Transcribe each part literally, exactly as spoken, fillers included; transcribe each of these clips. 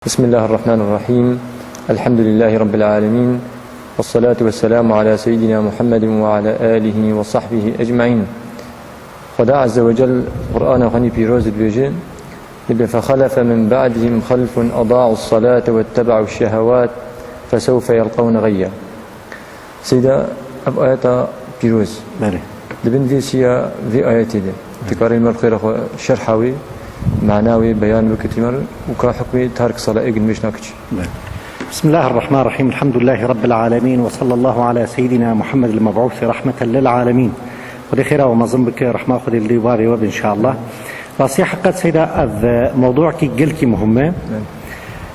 بسم الله الرحمن الرحيم. الحمد لله رب العالمين. والصلاة والسلام على سيدنا محمد وعلى آله وصحبه أجمعين. Xweda Azze ve Cel Qur'ana xwe nî pîroz dibêje, dibê, "فخلف من بعدهم خلف أضاعوا الصلاة واتبعوا الشهوات فسوف يلقون غيا." Seyda, ev ayeta pîroz. Belê. Di bin vê siya vê ayetê de. Dikarê me xêra xwe şerha wê, mana wê beyan bike tîmar û ka hukmê tark sala ê ginmêş nake çi? Belê. بسم الله الرحمن الرحيم. الحمد لله رب العالمين. وصلى الله على سيدنا محمد المبعوث رحمة للعالمين. Xwedê xêra we mezin bike, rehma Xwedê li dê û bavê we be inşallah. Rastî heqet Seyda, ev, e, mewdûekî gelkî muhim e.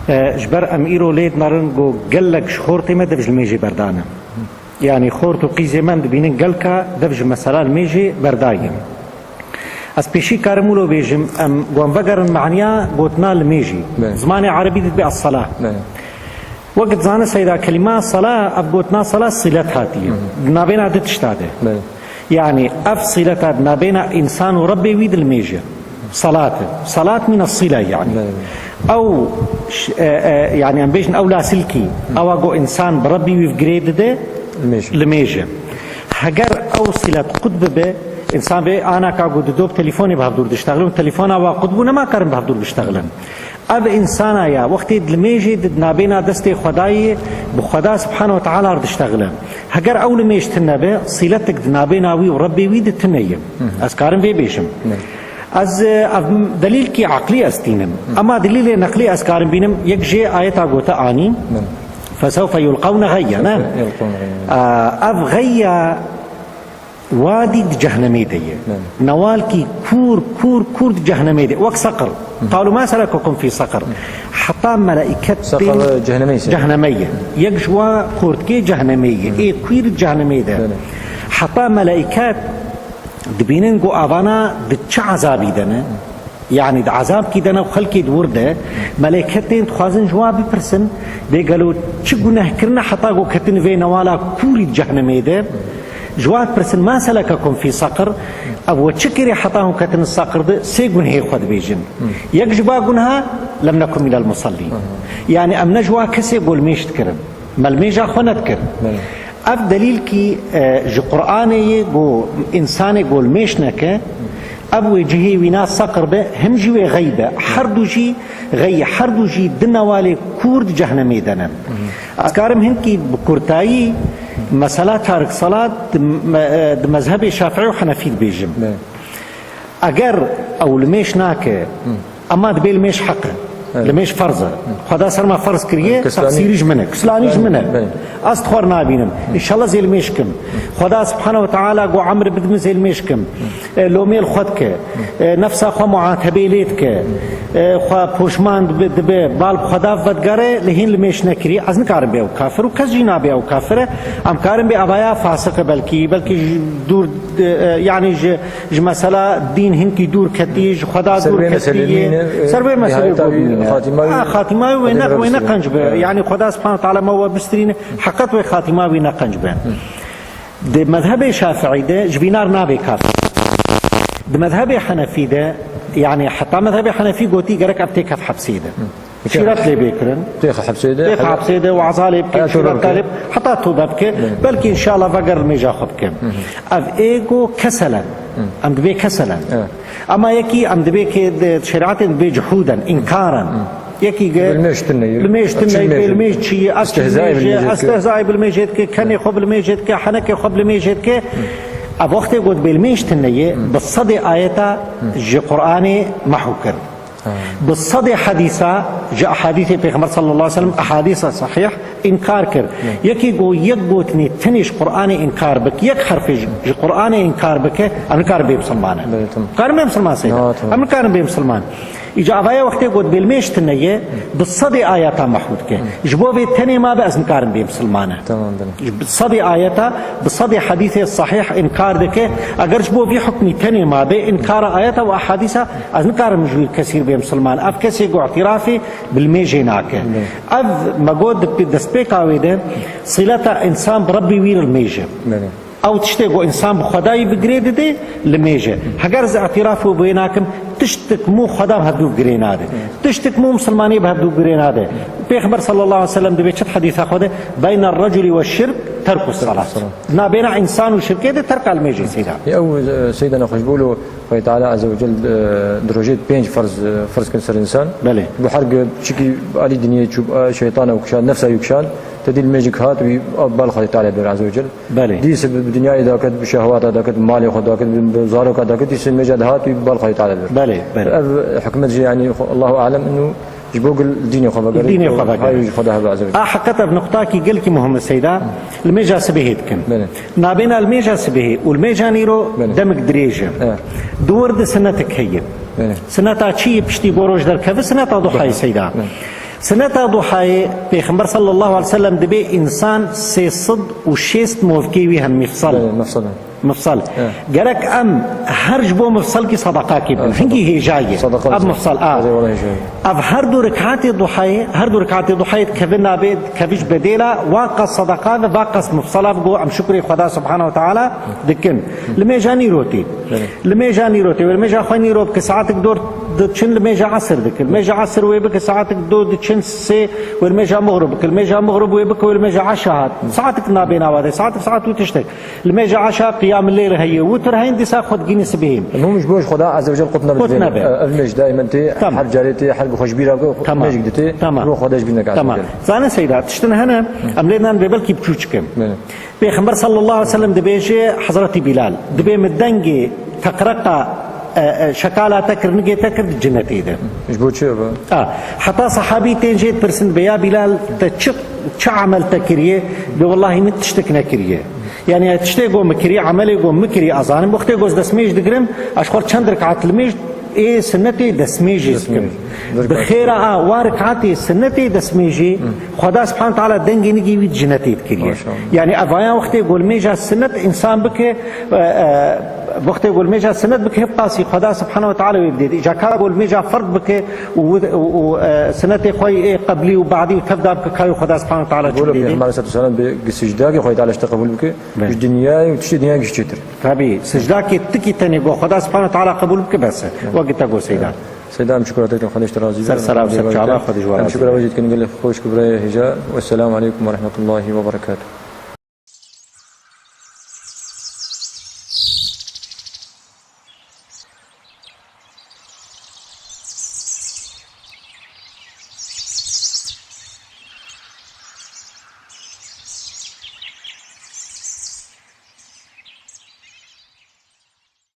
Evet. E, ji ber em îro lê dinarin ku gelek ji xortê me dev ji limêjê berdane. Yanî xort û qîzê me em dibînin gelka dev ji mesela limêjê berdayî. Ez pêşî karim wilo bêjim, em wan vegerin maniya gotina limêjî. Evet. Zimanê erebî de dibê as-sala. Evet. Wek dizane Seyda, kelîma sala, ev gotina sala silet hatiye. Hı hı. Di navbêna du tişta de. Belê. Yanî ev sileta di navbêna însan û Rebbê wî di limêje. Salat e. Salat mîna sila yanî. Belê, belê. Ew ş-, e, e, yanî em bêjin ew lasilkî, Hı. ewa ku însan bi Rebbî wî girê dide Limêje. limêje. Heger ew silet qut bibe, însan bê ana ka ku di do bi telefonê bi hevdûr diştexilin, telefona wa qut bû, nema karin bi hevdûr biştexilin. Ev însana ya wextê di limêjê di nabêna destê Xwedayê bi Xweda Subhanahu ve Teala re diştexile. Heger ew limêj tune be, sîletik di nabêna wî û Rebbê wî di tune ye. Hı hı. Ez karim vê bêjim. Hı. Ez, e, ev delîlkî eqlî ez tînim. Hı. Ema delîlê neqlî ez karim bînim, yek jê ayeta gote anî. Hı. فسوف يلقون غيا, ne? يلقون غيا. A, ev xeya Wadî di cehnemê de ye. Belê. Newalkî kûr, kûr, kûr di cehnemê de. Wek seqir. Hı. قالوا ما سلككم في سقر. Hı. Heta melaiket Seqir, tên cehnemê ise. cehnemê ye. Yek ji wa xortkê cehnemê ye. Hı. Ê kûr cehnemê de. Belê. Heta melaiket dibînin ku avana di çi ezabî de ne? Yanî di ezabkî de ne û xelkê di wir de, melêketên dixwazin ji wa bipirsin, bê gelo çi guneh kirine heta ku ketin vê newala kûrî cehnemê de, ji wa dipirsin, "ما سلككم في سقر؟" Ev we çi kirê heta hûn ketin seqir de? Sê gunehê xwe dibêjin. Hı. Yek ji ba guneha, "لم نكن من المصلين." Hı hı. Yanî em ne ji wa kesê ku limêj dikirin. Me limêja xwe nedikir. Belê. Ev delîlkî, e, ji Qur'anê ye ku însanê ku limêj neke, ev wê cihê wî na seqir be, him jî wê xey be. Her du jî xey, her du jî di newalê kûr di cehnemê de ne. Hı hı. Ez karim hinkî bi kurtayî mesela tarik salat di me-, e, di mezhebê Şafîî û Henefî dibêjim. Belê. Eger ew limêj nake, Hı. ema dibê limêj heq e, Evet. limêj ferz e. Xweda ser me ferz kiriye, Kislanî. teqsîrî ji min e, kislanî ji min e. Belê. Ez dixwar nabînim. Înşallah zêlimêj kim. Xweda Subhanahu ve Teala got emr bid min zêlimêj kim. E, lomê li xwe dike. E, nefsa xwe muatebê lê dike. E, xwe poşman dibe, dibe. Bal bi Xweda vedigere, lê hîn limêj nekiriye. Ez nikarim bê ew kafir û kes jî nabe ew kafir e. Em karin bê evaya fasiq e belkî, belkî ji dûr, e, e, yanî ji Ji mesela dîn hinkî dûr ketî, ji Xweda Ser dûr vê ketî. meselê nîne, e, Ser vê meselê nihayeta got wî nîne. xatima wî Ha, xatima wî wê Xwedê ne, me wê ne bistîne. qenc be. Evet. Yanî Xweda Subhanahu Teala me we bistîne, heqet wê xatima wî ne qenc be. Di mezhebê Şafiî de ji vînar nabe kafir. Di mezhebê Henefî de, yanî heta mezhebê Henefî gotî gerek ev têkef hepsê de. Şîret lê bê kirin. Têxe hepsê de, Têxe hepsê de, waza lê bike, Heta tobe şîret bike. lê, heta tobe bike. Evet. Belkî înşallah veger limêja xwe bike. Hı hı. Ev êgo keselen. Hı. Em dibê keselen. Evet. Ama yekî em dibê ke di şerîetên dibê cihûden, înkaran. Hı. Yekî ge Limêj tune ye. limêj tune Çi ye, limêj? limêj çi ye, ev çi Îstihzayê limêj bi ye, limêjê dike. estihzayê bi limêjê dike, kenê xwe bi limêjê dike, henek xwe bi limêjê dike. Hı. Ev wextê got bê limêj tune ye, Hı. bi sedê ayeta Hı. ji Qur'anê mahû kir. Ha. Bi sedê hedîsa ji ehadîsê Pêxember sallallahu aleyhi ve sellem, ehadîsa sahîh, înkar kir. Ne. Yekî ku yek gotinê tenê ji Qur'anê înkar bike, yek herfê ji, ji Qur'anê înkar bike, em nikarin bê misilman e. Belê, tamam. Karin bê misilman Seyda. Ha, tamam. Em nikarin bê misilman. Îca avaya wextê got bê limêj tune ye, bi sedê ayeta mahû dike. Hı. Ji bo vê tenê ma be ez nikarim bê misilman e. Tamam, belê. Ji bi sedê ayeta, bi sedê hedîsê sahîh înkar dike. Eger ji bo vî hukmî tenê mabe, înkara ayeta û ehadîsa, ez nikarim ji wî kesî bê misilman. Ev kesê ku îtirafê bi limêjê nake. Belê. Ev me got di destpêka wê de, sîleta însan bi Rebbî wî re limêj e. Belê. Ew tiştê ku însan bi Xwedayî bi girê dide, limêj e. Heger ez îtiraf û bi wê nakim, tiştik mû Xweda bi hevdû bi girê nade. Tiştik mû misilmanî bi hevdû bi girê nade. Pêxember sallallahu aleyhi ve sellem dibê çi di hedîsa xwe de, "Beyne reculi ve şirk terku salat." Nabêna însan û şirkê de terka limêjê seyda. Ew, e, seyda nexweş bû lo Xwedê Teala Azze ve Cel, e, di rojê pênc ferz, e, ferz kirin ser însan. Belê. Bu her gi çikî alî dinyê çû, e, şeytana û kişand, nefsa û kişand, te dî limêjik hat wî bal Xwedê Teala bir Azze ve Cel. Belê. Dîs bi, bi dinyayê daket, bi şehwata daket, bi malê xwe daket, bi, bi zaroka daket, dîs limêja dihat wî bal Xwedê Teala bir. Belê, belê. Ev hikmet jî, yanî, xwe, Allahu alem, inu ji bo gil dînê xwe vegerê. Dînê xwe vegerê. Hayır, Xweda hebe Azze ve Cel. A heqet ev nuqtakî gelkî muhim e seyda. Limêja sibihê dikin. Belê. Nabêna limêja sibihê û limêja nîro Belê. Demik dirêj e. Evet. Di wir de sinnetik heye. Belê. Sinneta çi ye piştî bo roj derkeve? Sinneta duhayê seyda. Belê. Sinneta duhayê Pêxember sallallahu aleyhi ve sellem dibê însan sê sed û şêst movkê wî hen mifsal. Belê, mifsal. Mifsal. Evet. Gerek em her ji bo mifsalkî sadaqakî bin. Evet, Hingî sadaka. Hêja ye. Sadaka Ev olacak. Mifsal, a. Eyvallah, hêja ye. Ev her du rekatê duhayê, her du rekatê duhayê dikeve nabê, dikevî ji bedêla, wa qas sadaqa ve, wa qas mifsala bi go em şukrê Xweda Subhanahu ve Teala dikin. Limêja nîrotê. Evet. Limêja nîrotê, wê limêja xwe nîro bike, saatik dor diçin limêja esir dike. Limêja esir wê bike, saatik do diçin sê, wê limêja muxrib bike. Limêja muxrib wê bike, wê limêja eşa hat. Saatik nabê nava de, saatik saat û tiştek. Limêja eşa qiyamil leyl heye. Witir heyîn dîsa xwe digînî sibihê. Mum ji bo ji Xweda Azze ve Cel qut nebe. Qut nebe. Ev mêj daimen tê, Tamam. Her carê tê, her bi xwe ji bîra bike, Tamam. Mêjik ditê, Tamam. Ro Xweda ji bîr neke Tamam. Azze ve Cel. Zane seyda, tiştin hene, em lê nan vê belkî biçûçik e. Belê. Pêxember sallallahu aleyhi ve sellem dibêje Hezretî Bilal, dibê min dengê teqreqa, e, e, şekala te kir, nigê te kir di cinetê de. Ji bo çi be? A, heta sahabî tên jê dipirsin, dibê, "Ya Bilal, te çi, çi emel te kiriye?" Dibê, "Wellahî min tiştek nekiriye." Yanî tiştê go min kiriye, emelê go min kiriye, ez zanim, wextê go ez destmêj digirim, ez ji xwe çend rekat limêj ê sinnetê destmêjê dikim. Destmêj. Bi xêra a wa rekatê sinnetê destmêjê, Xweda Subhanahu Teala dengê nigê wî di cinetê dikiriye. Maşallah. Yanî ev aya wextê go limêja sinnet însan bike, e, e, wextê go limêja sinnet bike, hevqasî Xweda Subhanahu ve Teala wê bidê. Îca ka go limêja ferd bike û, û, û, e, sinnetê xwe ê qeblî û badî û tevda bike, ka wî Xweda Subhanahu ve Teala çi Bolo bidê? Peyxember aleyhisselam bi, bi sicdakê Xwedê Teala ji te qebûl bike. Belê. Ji dinyayê û tiştê dinyayê giş çêtir. Tabî, sicdakê tikî tenê go Xweda Subhanahu ve Teala qebûl bike bes e. Wek te go seyda. Seyda, em şukura te dikin, Xwedê ji te razî be. Ser sera û ser çava, Xwedê ji we razî be. Em şukura we jî dikin, gelê xweş ku birayê hêja. Wesselamu aleykum ve rahmetullahi ve berekatuhu.